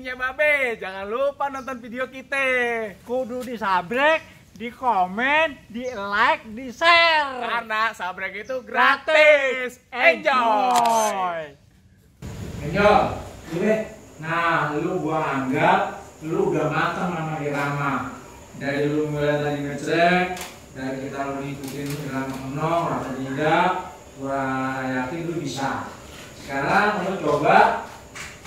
kucingnya Babe. Jangan lupa nonton video kita. Kudu disabrek, di komen, di like, di share. Karena sabrek itu gratis. Enjoy. Enjoy. Nah, lu gua anggap lu udah matang sama Irama. Dari lu mulai tadi ngecek, dari kita lu ngikutin Irama menong, rasa tidak, gua yakin lu bisa. Sekarang lu coba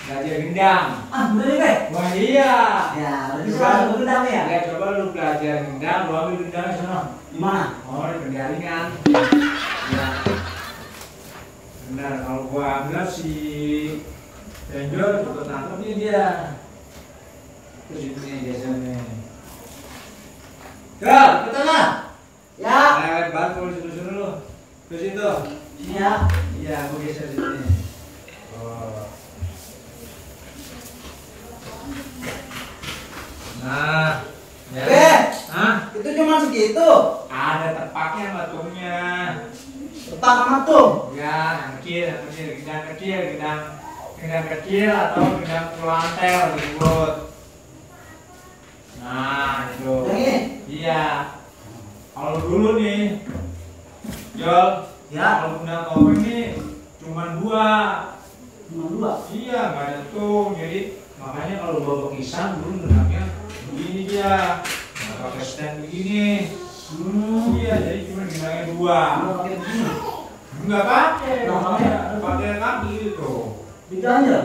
belajar gendang. Bener deh. Wah iya. Ya, bisa lu gendang ya? Ya coba lu belajar gendang, lu ambil gendang sana. Di mana? Oh, di penjaringan. Ya. Benar, kalau gua ambil si Enjoy cepet nangkepnya dia. Terus ini biasanya. Gal, ke tengah. Ya. Lewat banget kalau situ dulu. Ke situ. Sini ya. Iya, aku geser sini. Oh. Nah, ya. Hah? Itu cuma segitu. Ada tepaknya batungnya. Tepak sama tuh. Ya, yang kecil, gendang kecil atau gendang pulantel disebut. Nah, itu. Ini. Iya. Kalau dulu nih, Jol, Ya. kalau gendang topeng nih cuma dua. Cuma dua. Iya, nggak ada tung. Jadi makanya kalau bawa pisang dulu gendangnya begini dia, nggak pakai stand begini. Iya, jadi cuma gendangnya dua. Mau pakai begini. Nggak pakai. Nggak pakai. Pakai kaki itu. Diganjel.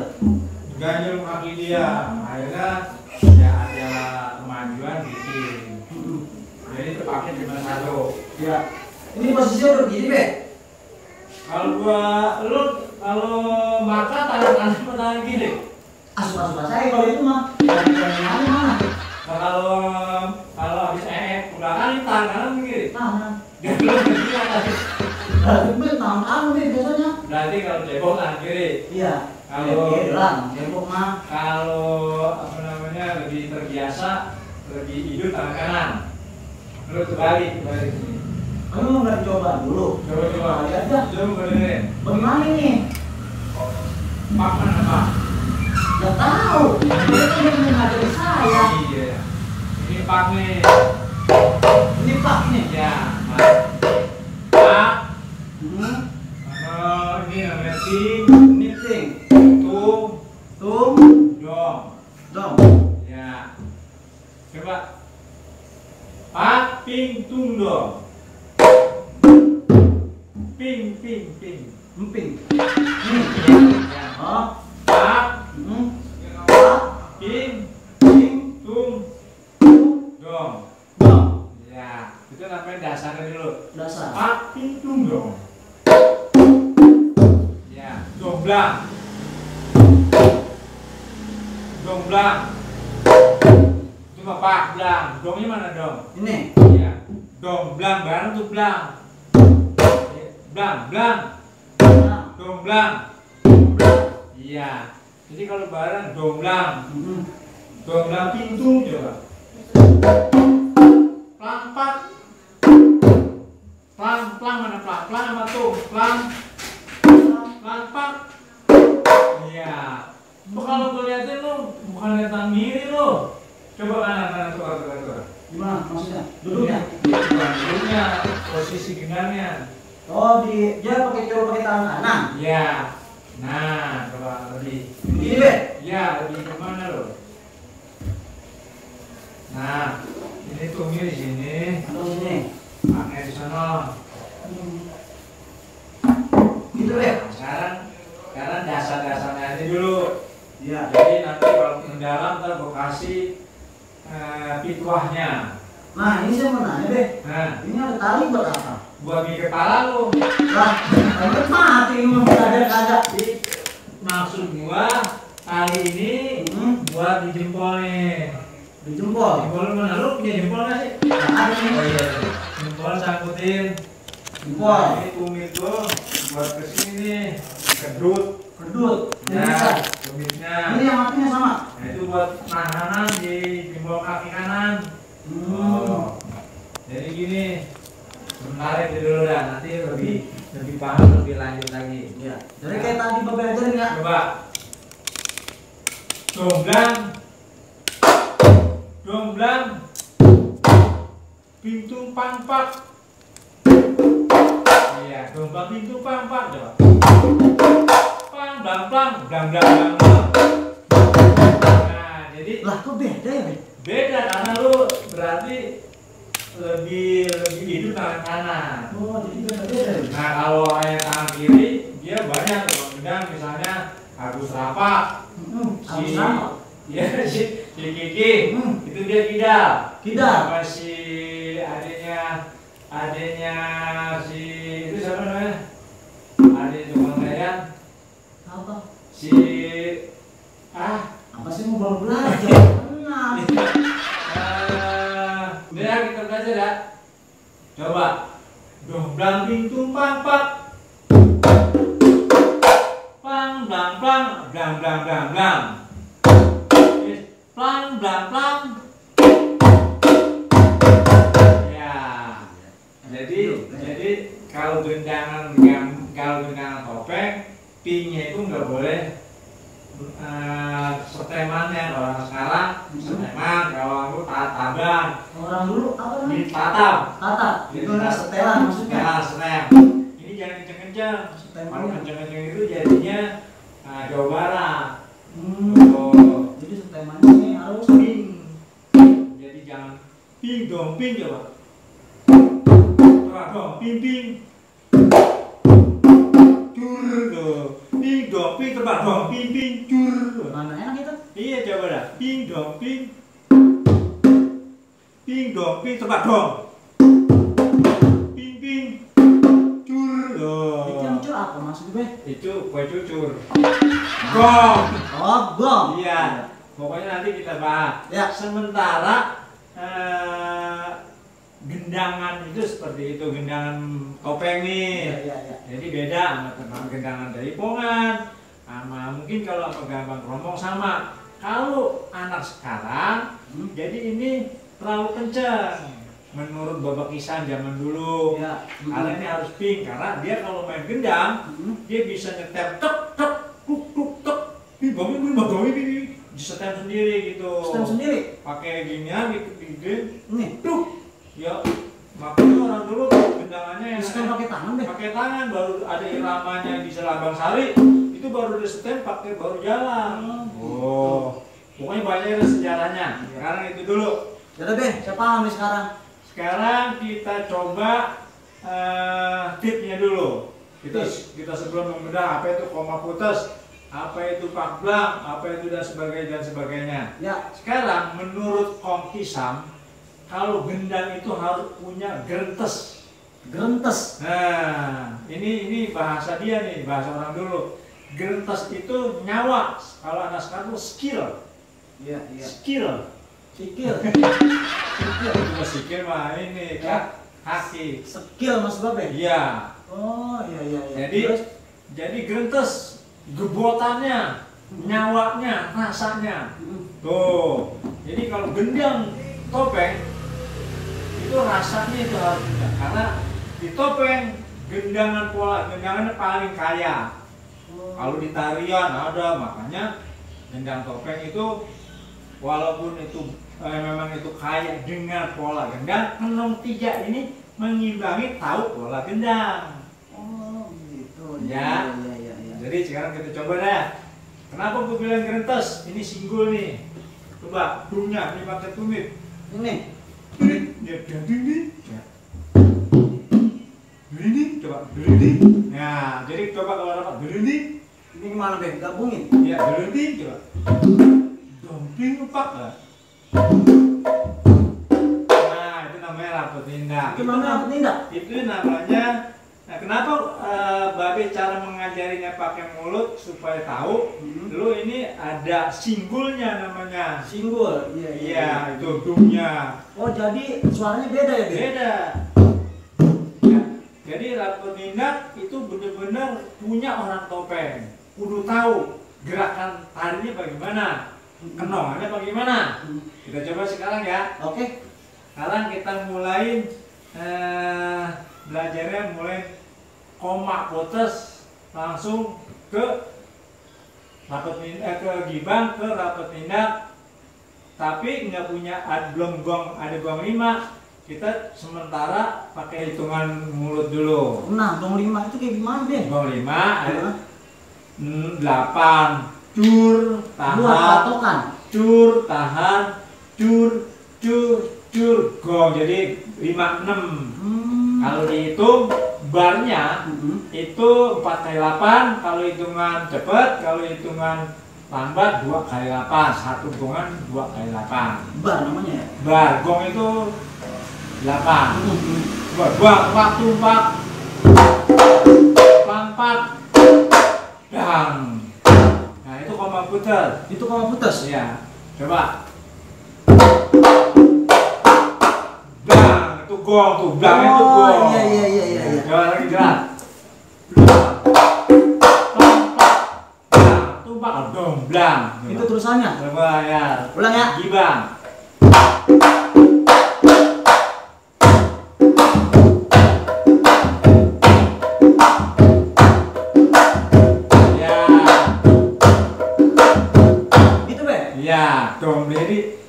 Ganjel kaki dia. Akhirnya ya ada kemajuan bikin. Jadi terpakai cuma satu. Ya. Ini posisinya udah begini, Be. Kalau lu kalau makan tangan kanan atau tangan kiri? Asup-asup saya kalau itu mah. Yang mana? Nah, kalau habis belakang tangan kanan kiri. Tangan. Dia belum kiri atas. Berarti tangan kanan nih biasanya. Berarti kalau cebok tangan kiri. Iya. Kalau cebok mah. Kalau apa namanya lebih terbiasa lebih hidup tangan kanan. Lu kebalik sini. Kamu nggak coba dulu. Coba. Lihat aja. Coba dengerin. Bagaimana ini? Pak mana Pak? Nggak tahu. Dia kan yang mengajari saya. Iya. Ini Pak nih. Ini Pak ini. Ya. Pak. Hmm. Ini namanya ting. Ini ting. Tung. Tung. Dong. Dong. Ya. Coba. Pak ping tung dong. Ping. Emping. Ini. Ya. Oh. Pak Pak. ping Ting. tung dong. Dong. Ya. Itu namanya dasarnya dulu. Dasar. Pak ping tung dong. Ya. Domblang. Itu mah Pak blang. Dongnya mana dong? Ini. Iya. Dong blang bareng tuh blang. Blang. Nah. Domblang. Iya. Jadi kalau bareng domblang. Domblang pintu coba. Plang. Plang mana plang? Plang sama tung. Plang pak. Iya. Kalau tuh liatin lu bukan liatan kiri lu. Coba kanan tukar. Gimana maksudnya? Duduknya? Bukan duduknya, posisi gendangnya. Oh, dia coba pakai tangan kanan. Iya. Nah, coba lebih. Begini, Be. Iya, lebih kemana lo? Nah, ini tungnya di sini. Atau sini. Pakai di sana. Gitu, Be. Nah, sekarang dasar-dasarnya aja dulu. Iya. Jadi nanti kalau mendalam ntar gue kasih pituahnya. Nah, ini saya mau nanya, Be. Nah, Ini ada tali buat apa? buat di kepala lu. Lah, kamu mati ini kagak. Maksud gua kali ini buat di jempol nih. Di jempol. Jempol lu mana? Lu punya jempol nggak sih? Nah, ada nih. Oh iya. Jempol sangkutin. Jempol. Nah, ini tumit lu buat kesini nih. Kedut. Yang Ya, besar. tumitnya. Ini yang matinya sama. Nah, itu buat nahanan di jempol kaki kanan. Oh. Jadi gini. Sebentar itu dulu dah, nanti lebih paham lebih lanjut lagi. Iya. Jadi kayak tadi Bapak ajarin ya. Coba. Domblang, domblang, pintu pangpak. Iya, domblang pintu pangpak coba. Pang, blang, plang, blang, blang, blang, blang. Nah, jadi Lah kok beda ya, Ben? beda karena lu berarti lebih hidup tangan kanan. Oh, jadi beda-beda ya? Nah, kalau yang tangan kiri dia banyak kalau gendang misalnya Agus Rapak, Harus sama. ya si Kiki, itu dia kidal. Kidal. Sama si adanya si itu siapa namanya? Adanya tukang layan. Apa? Si Apa sih mau baru belajar? Tenang. Udah kita belajar ya. Coba domblang pintu pangpak. Plang blang blang blang blang blang blang. Plang blang blang. Ya. Jadi kalau gendangan topeng, pingnya itu nggak boleh setemannya. Kalau orang sekarang seteman, kalau aku tatam. Orang dulu apa namanya? Ini tatam. Kata. Itu adalah setelan maksudnya. Ya, setem. Ini jangan kenceng-kenceng. Setelan. Kalau kenceng-kenceng itu jadinya Jawa Barat. Jadi setelannya ini harus Ping. Jadi jangan ping dong, ping coba. Coba dong, ping ping. Cur tuh. Ping dong, ping coba dong, ping ping cur. mana enak itu? Iya coba dah. Ping dong, ping. Ping dong, ping coba dong. Ping ping. Cur tuh. Itu yang lucu apa maksudnya, Ben? Itu kue cucur. Gong. Oh, gong. Iya. Pokoknya nanti kita bahas. Ya. Sementara gendangan itu seperti itu, gendangan topeng nih. Iya. Jadi beda sama tentang gendangan jaipongan. Sama mungkin kalau sama gambang kromong sama. Kalau anak sekarang, jadi ini terlalu kencang. Menurut Bapak Kisan zaman dulu, Ya. karena ini harus ping, karena dia kalau main gendang, dia bisa nyetem tek tek tuk tuk tek, ini disetem sendiri gitu. Setem sendiri. Pakai ginian gini, Nih. tuh, ya makanya orang dulu gendangannya yang Setem pakai tangan, Ben. pakai tangan, baru ada iramanya di Selabang Sari, itu baru disetem pakai baru jalan. Oh, pokoknya banyak ada sejarahnya. Sekarang itu dulu. Yaudah, Ben, saya paham nih sekarang. Sekarang kita coba tipnya dulu. Kita sebelum membedah apa itu koma putus, apa itu pakblang, apa itu dan sebagainya. Ya. Sekarang menurut Kong Kisam, kalau gendang itu harus punya gerentes. Gerentes. Nah, ini bahasa dia nih, bahasa orang dulu. Gerentes itu nyawa. Kalau anak sekarang itu skill. Iya. Skill. Sikil. Itu skill mah ini Ya. kaki. Skill Mas Babe. Iya. Oh, iya. Jadi gerentes, gebotannya, nyawanya, rasanya. Tuh. Jadi kalau gendang topeng itu rasanya itu harus ada. Karena di topeng gendangannya paling kaya. Kalau di tarian ada, makanya gendang topeng itu walaupun itu memang itu kaya dengan pola gendang, Kenong 3 ini mengimbangi tahu pola gendang. Oh, gitu. Ya. Iya. Jadi sekarang kita coba deh. Kenapa gue bilang gerentes? Ini singgul nih. Coba dumnya, ini pakai tumit. Ini. Ya, ini. Ini coba ini. Nah, jadi coba kalau dapat ini. Ini gimana, Ben? Gabungin. Ya, ini coba. Domping upak lah. Nah, itu namanya rapot tindak. Itu namanya apa tindak? Itu namanya. Nah, kenapa Babe cara mengajarinya pakai mulut supaya tahu? Lu ini ada singgulnya namanya. Singgul. Iya, itu dumnya. Oh, jadi suaranya beda ya, Ben? Beda. Ya, jadi rapot tindak itu benar-benar punya orang topeng. Kudu tahu gerakan tarinya bagaimana. Kenongannya bagaimana? Kita coba sekarang ya. Oke. Sekarang kita mulai belajarnya mulai koma putus langsung ke ke Gibang ke Rapet Nindak, tapi nggak punya belum gong, ada gong 5. Kita sementara pakai hitungan mulut dulu. Nah, gong 5 itu kayak gimana deh? Gong 5 ada 8 cur tahan, Buat patokan. cur tahan, cur cur cur gong, jadi 5 6. Kalau dihitung barnya itu 4 kali 8, kalau hitungan cepet, kalau hitungan lambat 2 kali 8, satu gongan 2 kali 8. Bar namanya ya? Bar, gong itu 8. Buang waktu 4 dang. Nah itu koma putar. Itu koma putus? Ya, coba. Blang, itu gong tuh, blang itu gong. Iya. Coba lagi jelas. Tumpak, dong, blang. Itu terusannya? Coba ya. Ulang ya. Gibang. Ya, dong. Jadi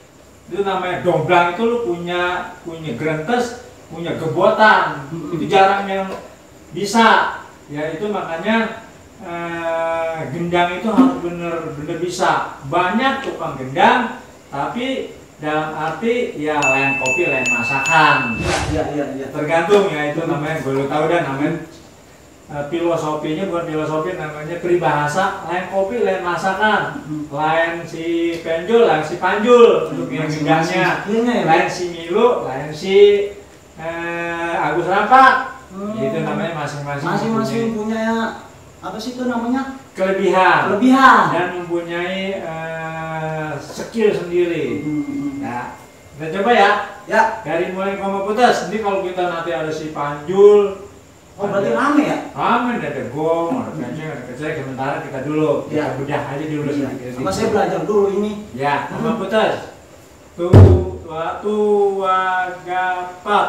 itu namanya domblang, itu lu punya grentes, punya gebotan. Itu jarang yang bisa. Ya itu makanya gendang itu harus bener-bener bisa. Banyak tukang gendang, tapi dalam arti ya lain kopi, lain masakan. Iya. Tergantung ya, itu namanya gue lu tahu dan namanya filosofinya, bukan filosofi, namanya peribahasa. Lain kopi, lain masakan, lain si penjul, lain si panjul untuk yang gendangnya, lain si Milo, lain si Agus Rampak. Itu namanya masing-masing punya apa sih itu namanya? kelebihan dan mempunyai skill sendiri. Nah, kita coba ya. Ya. Dari mulai koma putus. Nanti kalau kita nanti ada si panjul. Oh berarti rame ya? Rame, ada gong, ada kenceng, ada kecek. Sementara kita dulu, kita bedah aja dulu sedikit. Sama saya belajar dulu ini. Ya, koma putus. Tua gapat.